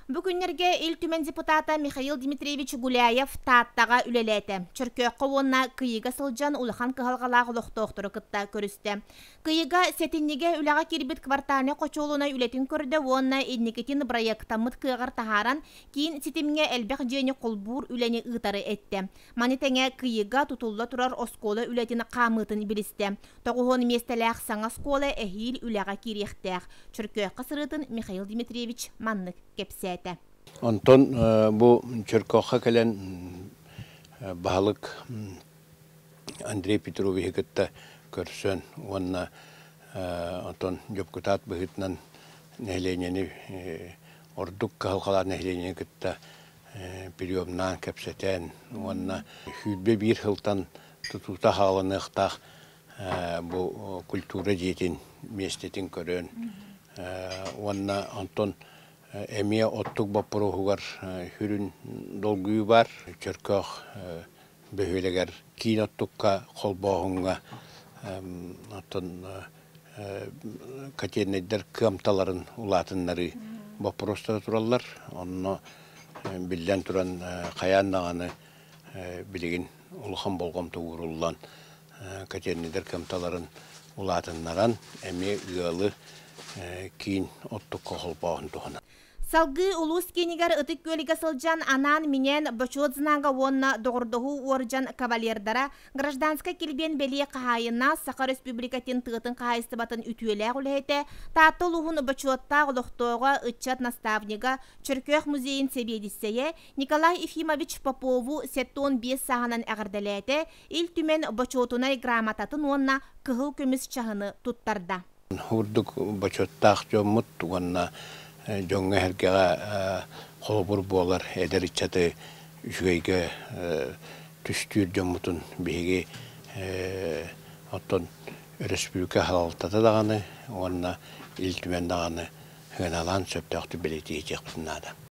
Бу күннэргэ Ил Түмэн депутата Михаил Дмитриевич Гуляев Тааттаҕа үлэлээтэ. Чөркөөххө уонна Кыйыга сылдьан улахан кыһалҕалаах олохтоохтору кытта көрүстэ. Кыйыга сэтинньигэ үлэҕэ киирбит квартальнай хочуолунай үлэтин көрдө уонна инникитин бырайыактаммыт кыаҕар таһааран, киин ситимҥэ элбэх дьиэни холбуур үлэни ыытары эттэ. Маны тэҥэ Кыйыга тутулла турар оскуола үлэтин хаамыытын билистэ. 90 миэстэлээх саҥа оскуола эһиил үлэҕэ киириэхтээх. Чөркөөххө сырыытын Михаил Дмитриевич маннык кэпсээтэ. Онтон бу Чөркөөххө кэлэн баһылык Андрей Петровиһы кытта көрсөн уонна онтон дьокутаат быһыытынан нэһилиэнньэни ордук кыһалҕалаах нэһилиэнньэни кытта приемнаан кэпсэтэн уонна 21 сылтан тутуута хааланыахтаах бу культура дьиэтин миэстэтин көрөн уонна онтон эмиэ оттук боппуруоһугар сүрүн долгуйуу баар. Чөркөөх бөһүөлэгэр киин оттукка холбооһуҥҥа оттон котельнайдар кыамталарын улаатыннарыы боппуруостара тураллар. Онно биллэн туран хайаан даҕаны билигин улахан болҕомто ууруллан котельнайдар кыамталарын улаатыннаран эмиэ ыалы киин оттукка холбооһун туһунан. Салгыы улуус киинигэр Ытык Күөлгэ сылдьан анаан-минээн Бочуот знага уонна Доҕордоһуу уордьан кавалердара Гражданскай килбиэн бэлиэ хаһаайына, Саха Өрөспүүбүлүкэтин тыатын хаһаайыстыбатын үтүөлээх үлэһитэ, Таатта улууһун бочуоттаах олохтооҕо, ыччат наставнига, Чөркөөх музейын сэбиэдиссэйэ Николай Ефимович Попову 75 сааһынан эҕэрдэлээтэ, Ил Түмэн Бочуотунай грамотатын уонна кыһыл көмүс чаһыны туттарда. Урдук бочуоттаах дьоммут уонна дьоҥҥо-сэргэҕэ холобур буолар эдэр ыччаты үчүгэйгэ түстүүр дьоммутун биһиги оттон өрөспүүбүлүкэ салалтата даҕаны уонна Ил Түмэн даҕаны сыаналаан сөптөөхтүк бэлиэтиэхпитин наада.